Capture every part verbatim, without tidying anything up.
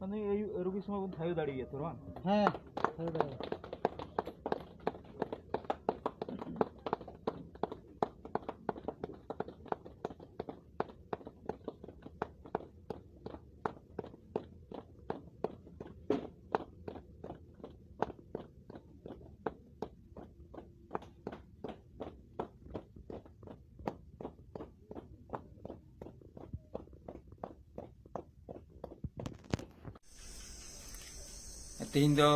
ᱩᱱᱤ ᱟᱭᱩ-, ᱨᱩᱜᱤ ᱥᱚᱢᱚᱭ ᱵᱚᱱ ᱛᱷᱟᱭᱚ ᱫᱟᱲᱮᱭᱟᱭᱟ ᱛᱚ, ᱵᱟᱝ? ᱦᱮᱸ, ᱛᱷᱟᱭᱚ ᱫᱟᱲᱮᱭᱟᱜᱼᱟ᱾ ᱛᱮᱦᱮᱧ ᱫᱚ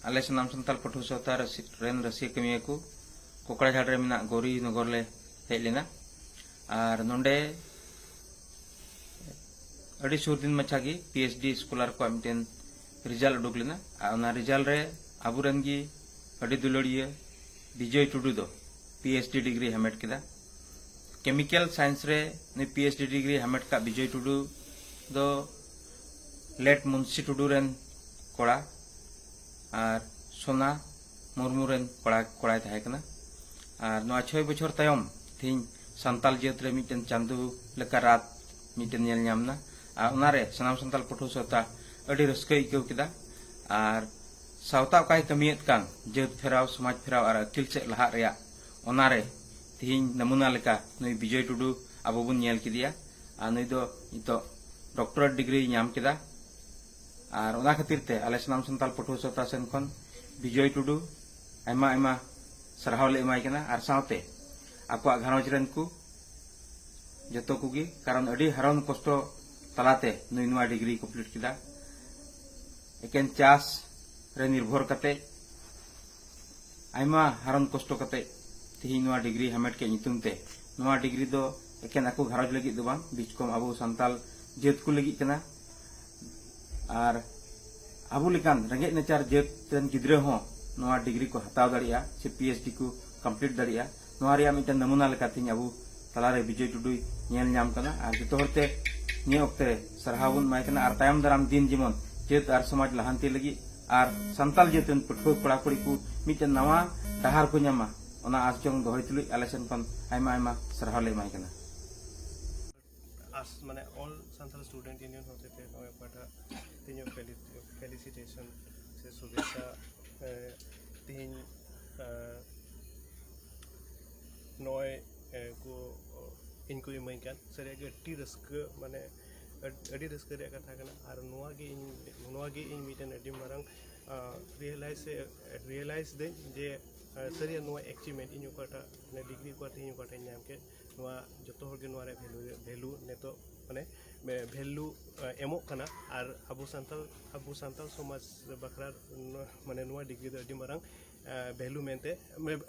ᱟᱞᱮ ᱥᱟᱱᱟᱢ ᱥᱟᱱᱛᱟᱲ ᱯᱟᱹᱴᱷᱩᱣᱟᱹ ᱥᱟᱶᱛᱟ ᱨᱟᱹᱥᱤ-, ᱨᱮᱱ ᱨᱟᱹᱥᱤᱭᱟᱹ ᱠᱟᱹᱢᱤᱭᱟᱹ ᱠᱚ ᱠᱚᱠᱲᱟᱡᱷᱟᱲ ᱨᱮ ᱢᱮᱱᱟᱜ ᱜᱳᱣᱨᱤ ᱱᱚᱜᱚᱨ ᱞᱮ ᱦᱮᱡ ᱞᱮᱱᱟ᱾ ᱟᱨ ᱱᱚᱰᱮ ᱟᱹᱰᱤ ᱥᱩᱨ ᱫᱤᱱ ᱢᱟᱪᱷᱟ ᱜᱮ ᱯᱤ ᱮᱭᱤᱪ ᱰᱤ ᱥᱠᱚᱞᱟᱨ ᱠᱚᱣᱟᱜ ᱢᱤᱫᱴᱮᱱ ᱨᱮᱡᱟᱞᱴ ᱩᱰᱩᱠ ᱞᱮᱱᱟ᱾ ᱟᱨ ᱚᱱᱟ ᱨᱮᱡᱟᱞᱴ ᱨᱮ ᱟᱵᱚᱨᱮᱱ ᱜᱮ ᱟᱹᱰᱤ ᱫᱩᱞᱟᱹᱲᱤᱭᱟᱹ ᱵᱤᱡᱚᱭ ᱴᱩᱰᱩ ᱫᱚ ᱯᱤ ᱮᱭᱤᱪ ᱰᱤ ᱰᱤᱜᱽᱨᱤ ᱦᱟᱢᱮᱴ ᱠᱮᱫᱟ᱾ ᱠᱮᱢᱤᱠᱮᱞ ᱥᱟᱭᱮᱱᱥ ᱨᱮ ᱱᱩᱭ ᱯᱤ ᱮᱭᱤᱪ ᱰᱤ ᱰᱤᱜᱽᱨᱤ ᱦᱟᱢᱮᱴ ᱠᱟᱜ ᱵᱤᱡᱚᱭ ᱴᱩᱰᱩ ᱫᱚ ᱞᱮᱴ ᱢᱩᱱᱥᱤ ᱴᱩᱰᱩ ᱨᱮᱱ ᱠᱚᱲᱟ ᱟᱨ ᱥᱳᱱᱟ ᱢᱩᱨᱢᱩ ᱨᱮᱱ ᱠᱚᱲᱟ, ᱠᱚᱲᱟᱭ ᱛᱟᱦᱮᱸ ᱠᱟᱱᱟ᱾ ᱟᱨ ᱱᱚᱣᱟ ᱪᱷᱚᱭ ᱵᱚᱪᱷᱚᱨ ᱛᱟᱭᱚᱢ ᱛᱮᱦᱮᱧ ᱥᱟᱱᱛᱟᱞ ᱡᱟᱹᱛ ᱨᱮ ᱢᱤᱫᱴᱮᱱ ᱪᱟᱸᱫᱳ ᱞᱮᱠᱟ ᱨᱟᱛ ᱢᱤᱫᱴᱮᱱ ᱧᱮᱞ ᱧᱟᱢ ᱮᱱᱟ᱾ ᱟᱨ ᱚᱱᱟᱨᱮ ᱥᱟᱱᱟᱢ ᱥᱟᱱᱛᱟᱞ ᱯᱟᱹᱴᱷᱩᱣᱟᱹ ᱥᱟᱶᱛᱟ ᱟᱹᱰᱤ ᱨᱟᱹᱥᱠᱟᱹᱭ ᱟᱹᱭᱠᱟᱹᱣ ᱠᱮᱫᱟ᱾ ᱟᱨ ᱥᱟᱶᱛᱟ ᱚᱠᱟᱭ ᱠᱟᱹᱢᱤᱭᱮᱫ ᱠᱟᱱ, ᱡᱟᱹᱛ ᱯᱷᱮᱨᱟᱣ, ᱥᱚᱢᱟᱡᱽ ᱯᱷᱮᱨᱟᱣ ᱟᱨ ᱟᱹᱠᱤᱞ ᱥᱮᱫ ᱞᱟᱦᱟᱜ ᱨᱮᱭᱟᱜ, ᱚᱱᱟᱨᱮ ᱛᱮᱦᱮᱧ ᱱᱟᱢᱩᱱᱟ ᱞᱮᱠᱟ ᱱᱩᱭ ᱵᱤᱡᱚᱭ ᱴᱩᱰᱩ ᱟᱵᱚ ᱵᱚᱱ ᱧᱮᱞ ᱠᱮᱫᱮᱭᱟ᱾ ᱟᱨ ᱱᱩᱭ ᱫᱚ ᱱᱤᱛᱚᱜ ᱰᱚᱠᱴᱚᱨᱮᱴ ᱰᱤᱜᱽᱨᱤᱭ ᱧᱟᱢ ᱠᱮᱫᱟ᱾ ᱟᱨ ᱚᱱᱟ ᱠᱷᱟᱹᱛᱤᱨ ᱛᱮ ᱟᱞᱮ ᱥᱟᱱᱟᱢ ᱥᱟᱱᱛᱟᱲ ᱯᱟᱹᱴᱷᱩᱣᱟᱹ ᱥᱟᱶᱛᱟ ᱥᱮᱱ ᱠᱷᱚᱱ ᱵᱤᱡᱚᱭ ᱴᱩᱰᱩ ᱟᱭᱢᱟ ᱟᱭᱢᱟ ᱥᱟᱨᱦᱟᱣ ᱞᱮ ᱮᱢᱟᱭ ᱠᱟᱱᱟ, ᱟᱨ ᱥᱟᱶᱛᱮ ᱟᱠᱚᱣᱟᱜ ᱜᱷᱟᱨᱚᱸᱡᱽ ᱨᱮᱱ ᱠᱚ ᱡᱚᱛᱚ ᱠᱚᱜᱮ, ᱠᱟᱨᱚᱱ ᱟᱹᱰᱤ ᱦᱟᱨᱚᱱ ᱠᱚᱥᱴᱚ ᱛᱟᱞᱟᱛᱮ ᱱᱩᱭ ᱱᱚᱣᱟ ᱰᱤᱜᱽᱨᱤ ᱠᱚᱢᱯᱞᱤᱴ ᱠᱮᱫᱟ᱾ ᱮᱠᱮᱱ ᱪᱟᱥ ᱨᱮ ᱱᱤᱨᱵᱷᱚᱨ ᱠᱟᱛᱮ ᱟᱭᱢᱟ ᱦᱟᱨᱚᱱ ᱠᱚᱥᱴᱚ ᱠᱟᱛᱮ ᱛᱮᱦᱮᱧ ᱱᱚᱣᱟ ᱰᱤᱜᱽᱨᱤ ᱦᱟᱢᱮᱴ ᱠᱮᱫ ᱧᱩᱛᱩᱢ ᱛᱮ᱾ ᱱᱚᱣᱟ ᱰᱤᱜᱽᱨᱤ ᱫᱚ ᱮᱠᱮᱱ ᱟᱠᱚ ᱜᱷᱟᱨᱚᱸᱡᱽ ᱞᱟᱹᱜᱤᱫ ᱫᱚ ᱵᱟᱝ, ᱵᱤᱪᱠᱚᱢ ᱟᱵᱚ ᱥᱟᱱᱛᱟᱞ ᱡᱟᱹᱛ ᱠᱚ ᱞᱟᱹᱜᱤᱫ ᱠᱟᱱᱟ᱾ ᱟᱨ ᱟᱵᱚ ᱞᱮᱠᱟᱱ ᱨᱮᱸᱜᱮᱡ ᱱᱟᱪᱟᱨ ᱡᱟᱹᱛ ᱨᱮᱱ ᱜᱤᱫᱽᱨᱟᱹ ᱦᱚᱸ ᱱᱚᱣᱟ ᱰᱤᱜᱽᱨᱤ ᱠᱚ ᱦᱟᱛᱟᱣ ᱫᱟᱲᱮᱭᱟᱜᱼᱟ ᱥᱮ ᱯᱤ ᱮᱭᱤᱪ ᱰᱤ ᱠᱚ ᱠᱚᱢᱯᱞᱤᱴ ᱫᱟᱲᱮᱭᱟᱜᱼᱟ᱾ ᱱᱚᱣᱟ ᱨᱮᱭᱟᱜ ᱢᱤᱫᱴᱮᱱ ᱱᱟᱢᱩᱱᱟ ᱞᱮᱠᱟ ᱛᱮᱦᱮᱧ ᱟᱵᱚ ᱛᱟᱞᱟᱨᱮ ᱵᱤᱡᱚᱭ ᱴᱩᱰᱩᱭ ᱧᱮᱞ ᱧᱟᱢ ᱠᱟᱱᱟ᱾ ᱟᱨ ᱡᱚᱛᱚ ᱦᱚᱲᱛᱮ ᱱᱤᱭᱟᱹ ᱚᱠᱛᱮ ᱨᱮ ᱥᱟᱨᱦᱟᱣ ᱵᱚᱱ ᱮᱢᱟᱭ ᱠᱟᱱᱟ᱾ ᱟᱨ ᱛᱟᱭᱚᱢ ᱫᱟᱨᱟᱢ ᱫᱤᱱ ᱡᱮᱢᱚᱱ ᱡᱟᱹᱛ ᱟᱨ ᱥᱚᱢᱟᱡᱽ ᱞᱟᱦᱟᱱᱛᱤ ᱞᱟᱹᱜᱤᱫ ᱟᱨ ᱥᱟᱱᱛᱟᱞ ᱡᱟᱹᱛ ᱨᱮᱱ ᱯᱟᱹᱴᱷᱩᱣᱟᱹ ᱠᱚᱲᱟ ᱠᱩᱲᱤ ᱠᱚ ᱢᱤᱫᱴᱮᱱ ᱱᱟᱣᱟ ᱰᱟᱦᱟᱨ ᱠᱚ ᱧᱟᱢᱟ, ᱚᱱᱟ ᱟᱥ ᱡᱚᱝ ᱫᱚᱦᱚᱭ ᱛᱩᱞᱩᱡ ᱟᱞᱮ ᱥᱮᱱ ᱠᱷᱚᱱ ᱟᱭᱢᱟ ᱟᱭᱢᱟ ᱥᱟᱨᱦᱟᱣ ᱞᱮ ᱮᱢᱟᱭ ᱠᱟᱱᱟ᱾ ᱢᱟᱱᱮ ᱚᱞ ᱥᱟᱱᱛᱟᱲ ᱥᱴᱩᱰᱮᱱᱴ ᱤᱭᱩᱱᱤᱭᱚᱱ ᱦᱚᱛᱮᱛᱮ ᱱᱚᱜᱼᱚᱭ ᱚᱠᱟᱴᱟᱜ ᱛᱮᱦᱮᱧ ᱯᱷᱮᱞᱤᱥᱤᱴᱮᱥᱚᱱ ᱥᱮ ᱥᱩᱵᱷᱮᱪᱪᱷᱟ ᱛᱮᱦᱮᱧ ᱱᱚᱜᱼᱚᱭ ᱠᱚ ᱤᱧ ᱠᱚ ᱤᱢᱟᱹᱧ ᱠᱟᱱ, ᱥᱟᱹᱨᱤᱭᱟᱜ ᱜᱮ ᱟᱹᱰᱤ ᱨᱟᱹᱥᱠᱟᱹ, ᱢᱟᱱᱮ ᱟᱹᱰᱤ ᱨᱟᱹᱥᱠᱟᱹ ᱨᱮᱭᱟᱜ ᱠᱟᱛᱷᱟ ᱠᱟᱱᱟ᱾ ᱟᱨ ᱱᱚᱣᱟ ᱜᱮ ᱤᱧ ᱱᱚᱣᱟ ᱜᱮ ᱤᱧ ᱢᱤᱫᱴᱮᱱ ᱟᱹᱰᱤ ᱢᱟᱨᱟᱝ ᱨᱤᱭᱮᱞᱟᱭᱤᱡᱽ ᱨᱤᱭᱮᱞᱟᱭᱤᱡᱽ ᱫᱟᱹᱧ ᱡᱮ ᱥᱟᱹᱨᱤᱭᱟᱜ ᱱᱚᱣᱟ ᱮᱪᱤᱵᱷᱢᱮᱱᱴ, ᱤᱧ ᱚᱠᱟᱴᱟᱜ ᱰᱤᱜᱽᱨᱤ ᱚᱠᱟᱴᱟᱜ ᱤᱧ ᱚᱠᱟᱴᱟᱜ ᱤᱧ ᱧᱟᱢ ᱠᱮᱫ, ᱱᱚᱣᱟ ᱡᱚᱛᱚ ᱦᱚᱲ ᱜᱮ ᱱᱚᱣᱟ ᱨᱮᱭᱟᱜ ᱵᱷᱮᱞᱩ ᱵᱷᱮᱞᱩ ᱱᱤᱛᱚᱜ ᱢᱟᱱᱮ ᱵᱷᱮᱞᱩ ᱮᱢᱚᱜ ᱠᱟᱱᱟ᱾ ᱟᱨ ᱟᱵᱚ ᱥᱟᱱᱛᱟᱲ ᱟᱵᱚ ᱥᱟᱱᱛᱟᱲ ᱥᱚᱢᱟᱡᱽ ᱵᱟᱠᱷᱨᱟ ᱢᱟᱱᱮ ᱱᱚᱣᱟ ᱰᱤᱜᱽᱨᱤ ᱫᱚ ᱟᱹᱰᱤ ᱢᱟᱨᱟᱝ ᱵᱷᱮᱞᱩ ᱢᱮᱱᱛᱮ,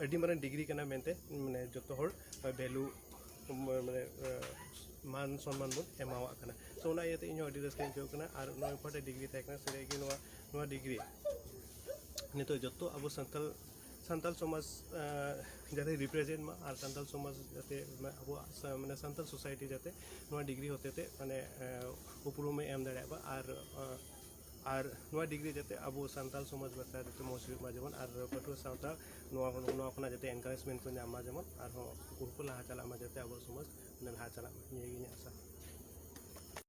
ᱟᱹᱰᱤ ᱢᱟᱨᱟᱝ ᱰᱤᱜᱽᱨᱤ ᱠᱟᱱᱟ ᱢᱮᱱᱛᱮ ᱢᱟᱱᱮ ᱡᱚᱛᱚ ᱦᱚᱲ ᱵᱷᱮᱞᱩ ᱢᱟᱱᱮ ᱢᱟᱱ ᱥᱚᱱᱢᱟᱱ ᱵᱚᱱ ᱮᱢᱟᱣᱟᱜ ᱠᱟᱱᱟ᱾ ᱛᱚ ᱚᱱᱟ ᱤᱭᱟᱹᱛᱮ ᱤᱧ ᱦᱚᱸ ᱟᱹᱰᱤ ᱨᱟᱹᱥᱠᱟᱹᱧ ᱟᱹᱭᱠᱟᱹᱣ ᱠᱟᱱᱟ᱾ ᱟᱨ ᱱᱚᱣᱟ ᱚᱠᱟᱴᱟᱜ ᱰᱤᱜᱽᱨᱤ ᱛᱟᱦᱮᱸ ᱠᱟᱱᱟ, ᱥᱟᱹᱨᱤ ᱜᱮ ᱱᱚᱣᱟ ᱱᱚᱣᱟ ᱰᱤᱜᱽᱨᱤ ᱱᱤᱛᱚᱜ ᱡᱚᱛᱚ ᱟᱵᱚ ᱥᱟᱱᱛᱟᱲ ᱥᱟᱱᱛᱟᱲ ᱥᱚᱢᱟᱡᱽ ᱡᱟᱛᱮ ᱨᱤᱯᱨᱮᱡᱮᱱᱴ ᱢᱟ, ᱟᱨ ᱥᱟᱱᱛᱟᱲ ᱥᱚᱢᱟᱡᱽ ᱡᱟᱛᱮ ᱟᱵᱚᱣᱟᱜ ᱢᱟᱱᱮ ᱥᱟᱱᱛᱟᱲ ᱥᱳᱥᱟᱭᱴᱤ ᱡᱟᱛᱮ ᱱᱚᱣᱟ ᱰᱤᱜᱽᱨᱤ ᱦᱚᱛᱮᱛᱮ ᱢᱟᱱᱮ ᱩᱯᱨᱩᱢᱮ ᱮᱢ ᱫᱟᱲᱮᱭᱟᱜ ᱢᱟ᱾ ᱟᱨ ᱟᱨ ᱱᱚᱣᱟ ᱰᱤᱜᱽᱨᱤ ᱡᱟᱛᱮ ᱟᱵᱚ ᱥᱟᱱᱛᱟᱲ ᱥᱚᱢᱟᱡᱽ ᱵᱟᱠᱷᱨᱟ ᱡᱟᱛᱮ ᱢᱚᱡᱽ ᱦᱩᱭᱩᱜ ᱢᱟ, ᱡᱮᱢᱚᱱ ᱟᱨ ᱯᱟᱹᱴᱷᱩᱣᱟᱹ ᱥᱟᱶᱛᱟ ᱱᱚᱣᱟ ᱱᱚᱣᱟ ᱠᱷᱚᱱᱟᱜ ᱡᱟᱛᱮ ᱮᱱᱠᱟᱨᱮᱡᱽᱢᱮᱱᱴ ᱠᱚ ᱧᱟᱢ ᱢᱟ, ᱡᱮᱢᱚᱱ ᱟᱨᱦᱚᱸ ᱩᱱᱠᱩ ᱦᱚᱸᱠᱚ ᱞᱟᱦᱟ ᱪᱟᱞᱟᱜ ᱢᱟ, ᱡᱟᱛᱮ ᱟᱵᱚᱣᱟᱜ ᱥᱚᱢᱟᱡᱽ ᱞᱟᱦᱟ ᱪᱟᱞᱟᱜ ᱢᱟ, ᱱᱤᱭᱟᱹ ᱜᱮ ᱤᱧᱟᱹᱜ ᱟᱥᱟ᱾